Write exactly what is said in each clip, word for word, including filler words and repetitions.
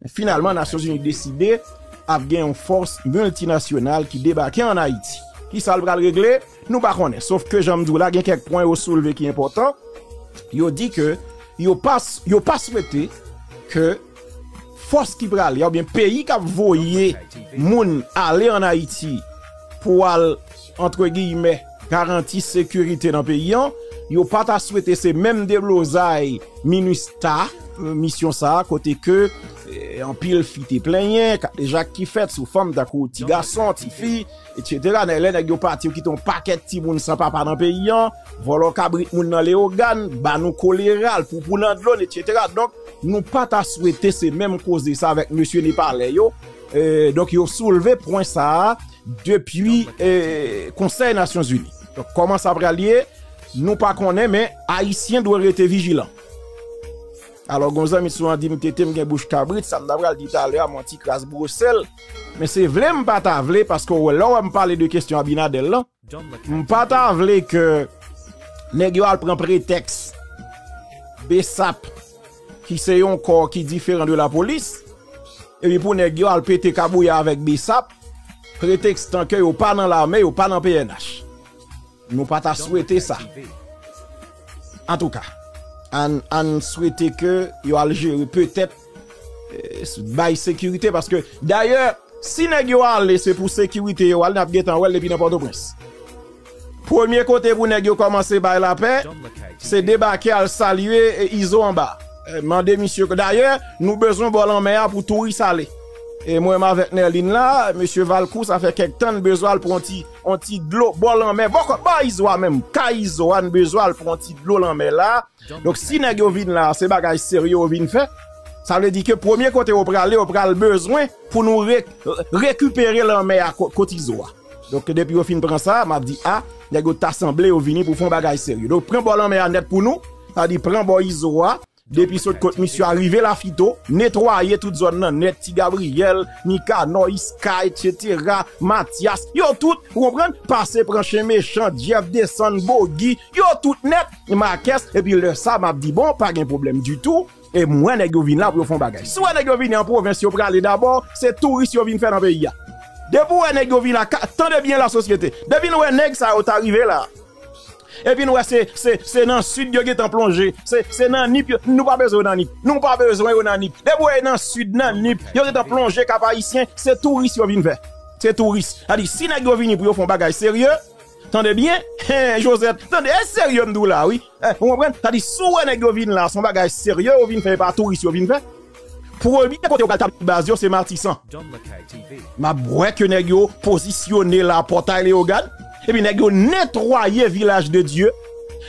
Finalman, Nasyonzini deside ap gen yon fòs miltinasyonal ki debake ann Ayiti. Kisa l pral regle? Nou pa konnen. Sof ke, jan m di w la, gen kèk pwen yo soulve ki enpòtan. Yo di ke yo pa, yo pa swete ke fòs ki prale, oubyen peyi k ap voye moun ale ann Ayiti pou al, antre giyimè, garanti sekirite nan peyi an, yo pa ta swete se menm deblozay minista, misyon sa a, kote ke, eh, anpil fi te plenyen, kadejak ki fèt sou fanm, tankou ti gason, ti fi, etsetera. Nèg, lè nèg yo pati, yo kite yon pakèt timoun san papa nan peyi an, vòlò kabrit moun nan Leyogàn, ba nou kolera, l poupou nan dlo n, etsetera. Donk, nou pa ta swete se menm koze sa avèk mesye nepalè yo. Eh, donk, yo soulve pwen sa a depi, eh, Konsèy Nasyonzini. Donk, kòman sa pral ye, nou pa konnen, men Ayisyen dwe rete vijilan. Alò, gon zanmi sou an di m, "Tete, m gen bouch kabrit, sa m ta pral di talè a, m on ti kras bwose l." Men se vle m pa ta vle, paske w wè, lè w wè m pale de kesyon Abinader lan, m pa ta vle ke nèg yo al pran pretèks BSAP, ki se yon kò ki diferan de lapolis, epi pou nèg yo al pete kabouya avèk BSAP, pretekstan ke yo pa nan lame, yo pa nan P N H. Nou pa ta swete sa. Antouka, ann, ann swete ke yo al jere petèt, eh, bay sekirite, paske dayè, si nèg yo ale, se pou sekirite yo ale, n ap gentan wè l depi nan Pòtoprens. Premye kote pou nèg yo kòmanse bay lapè, se debake al salye, eh, Izo anba. Eh, mande misye ke, dayè, nou bezwen bò lanmè a pou touris ale. E mwen menm avèk Nerline la, mesye Valcourt, sa fè kèk tan n bezwen al pran yon ti, yon ti dlo bò lanmè, bò kò, bò Izo a menm, kay Izo a, n bezwen al pran yon ti dlo lanmè la. Donk, si nèg yo vin la, se bagay serye yo vin fè. Sa vle di ke premye kote yo prale, yo pral bezwen pou nou re-, rekipere lanmè a ko-, kot Izo a. Donk, depi yo fin pran sa, m ap di, a, nèg yo ta sanble yo vini pou fè yon bagay serye. Donk, pran bò lanmè a nèt pou nou, sa di pran bò Izo a, depi sot kot misye a rive Lafito, netwaye tout zòn nan nèt, Ti Gabriyèl, Mikanò, Iska, etsetera, Matyas, yo tout, ou konprann, pase pran Chen Mechan, Jeff, desann, Bogi, yo tout nèt, Makès, epi lè sa, m ap di, bon, pa gen pwoblèm ditou, e m wè nèg yo vin la pou yo fè yon bagay. Si w wè nèg yo vini an pwovens, yo prale dabò, se touris yo vin fè nan peyi a. Depi w wè nèg yo vin la, ka-, tande byen lasosyete, depi n wè nèg sa yo ta rive la, epi n wè se, se, se nan sid yo gentan plonje, se, se nan Nip yo, nou pa bezwen yo nan Nip, nou pa bezwen yo nan Nip. Depi w wè nan sid, nan Nip, yo gentan plonje Kap Ayisyen, se touris yo vin fè. Se touris. Sa di, si nèg yo vini pou yo fè yon bagay serye, tande byen, hen, Josette, tande, e serye m di w la, wi. Eh, ou konprann? Sa di, si w wè nèg yo vin la, se yon bagay serye yo vin fè, e pa touris yo vin fè. Premye kote yo pral tabli baz yo, se Matisan. M ap wè ke nèg yo pozisyone la, Pòtay Leyogàn. Epi nèg yo netwaye Vilaj de Dye.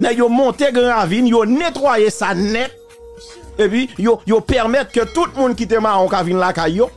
Nèg yo monte Gran Ravin, yo netwaye sa nèt. Epi yo, yo pèmèt ke tout moun ki te mawon ka vin lakay yo.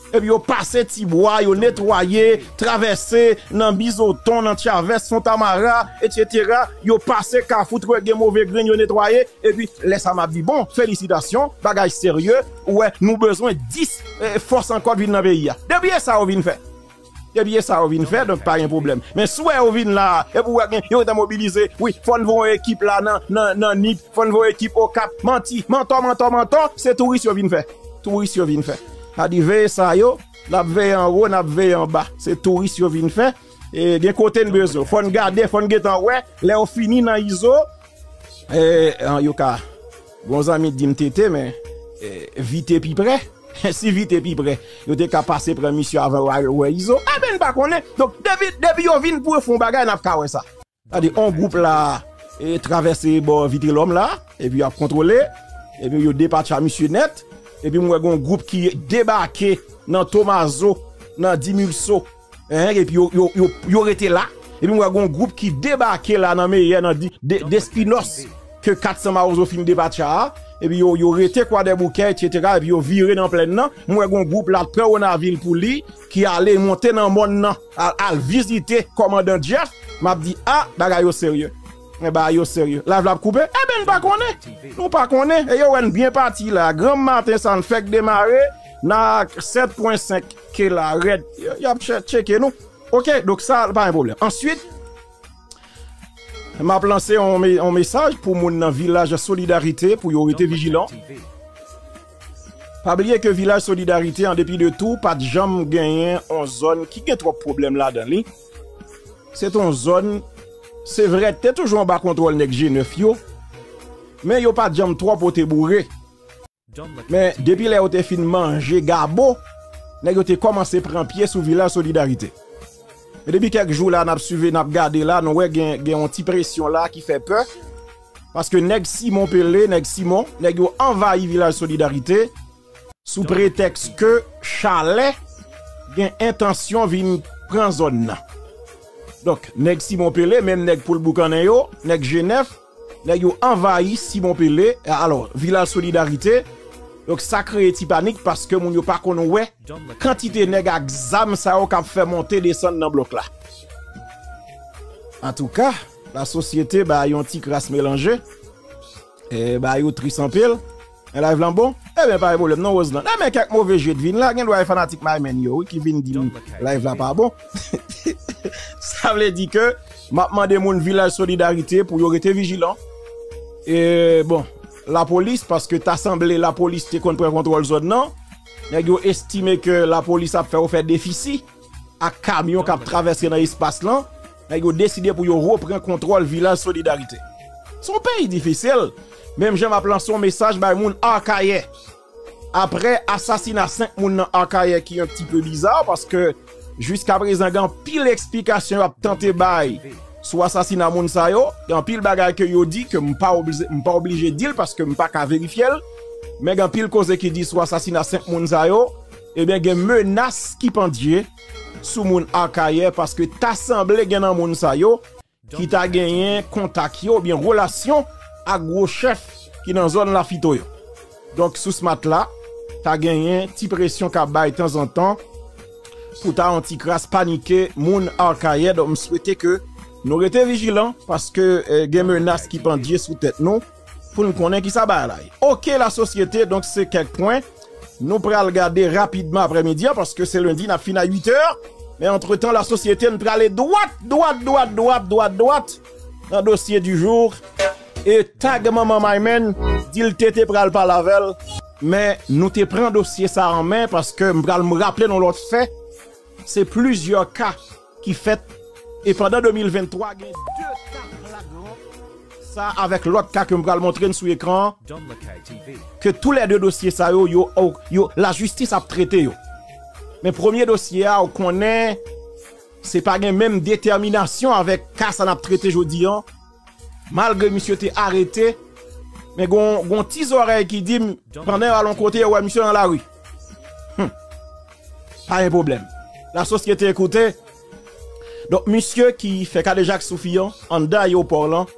Epi yo pase Tibwa, yo netwaye, travèse nan Bizoton, nan Chavès, Fontamara, etsetera. Yo pase Kafou Trege, Move Grenn, yo netwaye. Epi lè sa m ap di, bon, felisitasyon, bagay serye. Ou wè, nou bezwen dis, eh, fòs ankò vin nan peyi a. Depi e sa yo vin fè. Depi e sa yo vin fè, donk pa gen pwoblèm. Men si w wè yo vin la, epi w wè gen, yo gentan mobilize, wi, fò n voye yon ekip la nan, nan, nan Nip, fò n voye yon ekip Okap. Manti, mantò, mantò, mantò, se touris yo vin fè. Touris yo vin fè. Sa di veye sa yo, n ap veye anwo, n ap veye anba. Se touris yo vin fè. E gen kote n bezwen. Fò n gade, fò n gentan wè, lè yo fini nan Izo, e, an, yo ka, gon zanmi di m Tete, men, e, Vite pi prè. Si Vite pi prè, yo te ka pase pran misye avan yo al wè Izo. Enben, n pa konnen. Donk, depi, depi yo vin pou yo fè yon bagay, n ap ka wè sa. Sa di, on gwoup la, e, travèse bò Vitelòm la, epi y ap kontwole, epi yo depatcha misye nèt, epi m wè gon gwoup ki debake nan Tomazo, nan Dimilso, en, epi yo, yo, yo, yo rete la, epi m wè gon gwoup ki debake la nan Meyè, nan di, de, Despinos, ke kat san Mawozo fin depatcha a, epi yo, yo rete Kwadèboukè, etsetera, epi yo vire nan plèn nan, m wè gon gwoup la t pran Wonavil pou li, ki ale monte nan mòn nan, al, al vizite kòmandan Jeff, m ap di, a, bagay yo serye. Men bagay yo serye. Live la ap koupe? Enben, n pa konnen. Nou pa konnen. E yo wè n byen pati la. Granm maten sa, n fèk demare. Nan sèt pwen senk ke la, rèd. Y, y ap chè-, tcheke nou. Oke, donk sa, pa gen pwoblèm. Answit, m ap lanse yon me-, yon mesaj pou moun nan Vilaj Solidarite, pou yo rete vijilan. Pa bliye ke Vilaj Solidarite, an depi de tou, pa t janm genyen yon zòn ki gen twòp pwoblèm ladan li. Se t on zòn, se vre, te toujou anba kontwòl nèg G nèf yo, men yo pa t janm twò pote boure. Men depi lè yo te fin manje gabo, nèg yo te kòmanse pran pye sou Vilaj Solidarite. Men depi kèk jou la, n ap swive, n ap gade la, nou wè gen, gen yon ti presyon la ki fè pè. Paske nèg Simon Pele, nèg Simon, nèg yo anvayi Vilaj Solidarite sou pretèks ke Chalè gen entansyon vin pran zòn nan. Donk, nèg Simon Pele, menm nèg Poul Boukannen yo, nèg G nèf, nèg yo anvayi Simon Pele, alò, Vilaj Solidarite. Donk, sa kreye ti panik paske moun yo pa konn wè kantite nèg ak zam sa yo k ap fè monte desann nan blòk la. Antouka, lasosyete ba yon ti kras melanje. E, ba yo tris anpil. Men live lan bon? Ebyen, pa gen pwoblèm non, Roseland. Ebyen, kèk move je t vin la, gen dwa e fanatik Maymen yo, wi, ki vin di m live la pa bon. Sa vle di ke m ap mande moun Vilaj Solidarite pou yo rete vijilan. E, bon, lapolis, paske ta sanble lapolis te konn pran kontwòl zòn nan. Nèg yo estime ke lapolis ap fè yo fè defisi ak kamyon k ap travèse nan espas lan, nèg yo deside pou yo repran kontwòl Vilaj Solidarite. Se yon peyi difisil. Menm jan m ap lanse yon mesaj bay moun Akayè. Aprè asasina senk moun nan Akayè ki yon ti pe biza, paske jiskaprezan gen anpil eksplikasyon y ap tante bay sou asasina moun sa yo, gen anpil bagay ke yo di ke m pa oblije, m pa oblije di l paske m pa ka verifye l, men gen anpil koze ki di sou asasina senk moun sa yo, ebyen gen menas ki pandye sou moun Akayè paske ta sanble gen nan moun sa yo ki ta genyen kontak yo oubyen relasyon ak gwo chèf ki nan zòn Lafito yo. Donk, sou smat la, ta genyen ti presyon k ap bay tanzantan pou ta yon ti kras panike moun Akayè. Donk, m swete ke nou rete vijilan paske, eh, gen menas ki pandye sou tèt nou. Pou n konnen kisa bagay la ye. Oke, lasosyete, donk se kèk pwen nou pral gade rapidman aprèmidi an, paske se lendi n ap fin a uit è. Men antretan, lasosyete, n prale dwat, dwat, dwat, dwat, dwat, dwat nan dosye di jou. E tag manman Maymen, di l Tete pral pale avè l. Men nou te pran dosye sa an men, paske m pral m raple nou lòt fè. Se plizyè ka ki fèt. E pandan de mil venntwa, gen de ka flagran. Sa avèk lòt ka ke m pral montre n sou ekran an, ke toulède dosye sa yo, yo, yo, lajistis ap trete yo. Men premye dosye a, ou konnen, se pa gen menm detèminasyon avèk ka sa n ap trete jodi an. Malgre misye te arete, men gon, gon ti zòrèy ki di m, pandan yo al yon kote, yo wè misye nan lari. Hmm. Pa gen pwoblèm. Lasosyete ekoute. Donk, misye ki fè kadejak sou fi an, anndan ayewopò lan.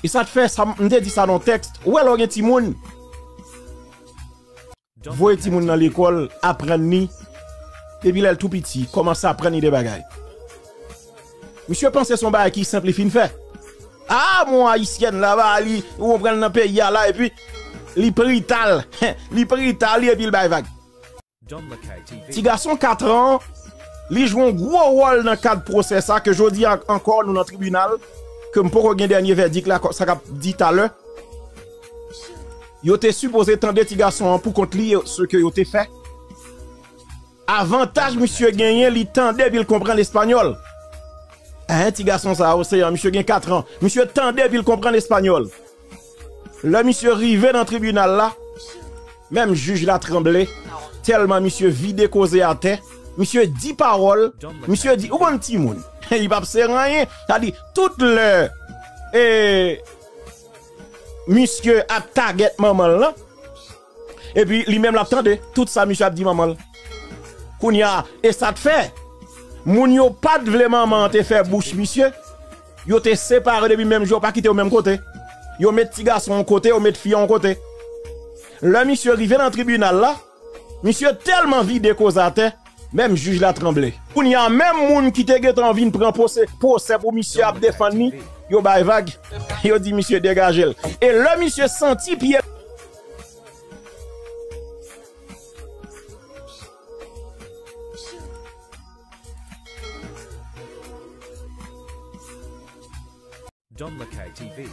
E sa t fè, sa, m te di sa nan tèks, ou wè lè w gen timoun, voye timoun nan lekòl, aprann li, depi lè l tou piti, kòmanse aprann li de bagay. Misye panse se yon bagay ki senp li fin fè. A, mon ayisyèn la, ba, li, ou pran l nan peyi a la, epi li prital. Li prital, li, epi l bay vag. Ti gason kat an, li jwe yon gwo wòl nan kad pwosè sa, ke jodi a ankò nou nan tribinal, ke m poko gen dènye vèdik la, sa k ap di talè. Yo te sipoze tande ti gason an pou kont li, se ke yo te fè. Avantaj misye genyen, li tande epi l konprann espanyòl. Hein, ti gason sa, oseyan, misye gen kat an. Misye tande epi l konprann espanyòl. Lè misye rive nan tribinal la, menm jij la tranble, tèlman misye vide koze atè, misye di pawòl, misye di, ou konn timoun, li p ap sere anyen. Sa di, tout lè, e, misye ap tagèt manman l lan, epi li menm l ap tande tout sa misye ap di manman l. Kounye a, e sa t fè, moun yo pa t vle manman an te fè bouch misye, yo te separe depi menm jou, yo pa kite yo menm kote. Yo met ti gason yon kote, yo met fi an yon kote. Lè misye rive nan tribinal la, misye tèlman vide koze atè, menm jij la tranble. Kounye a, menm moun ki te gentan vin pran pwosè, pwosè pou misye ap defann li, yo bay vag. Yo di misye degaje l. E lè misye santi pye Don McKay T V.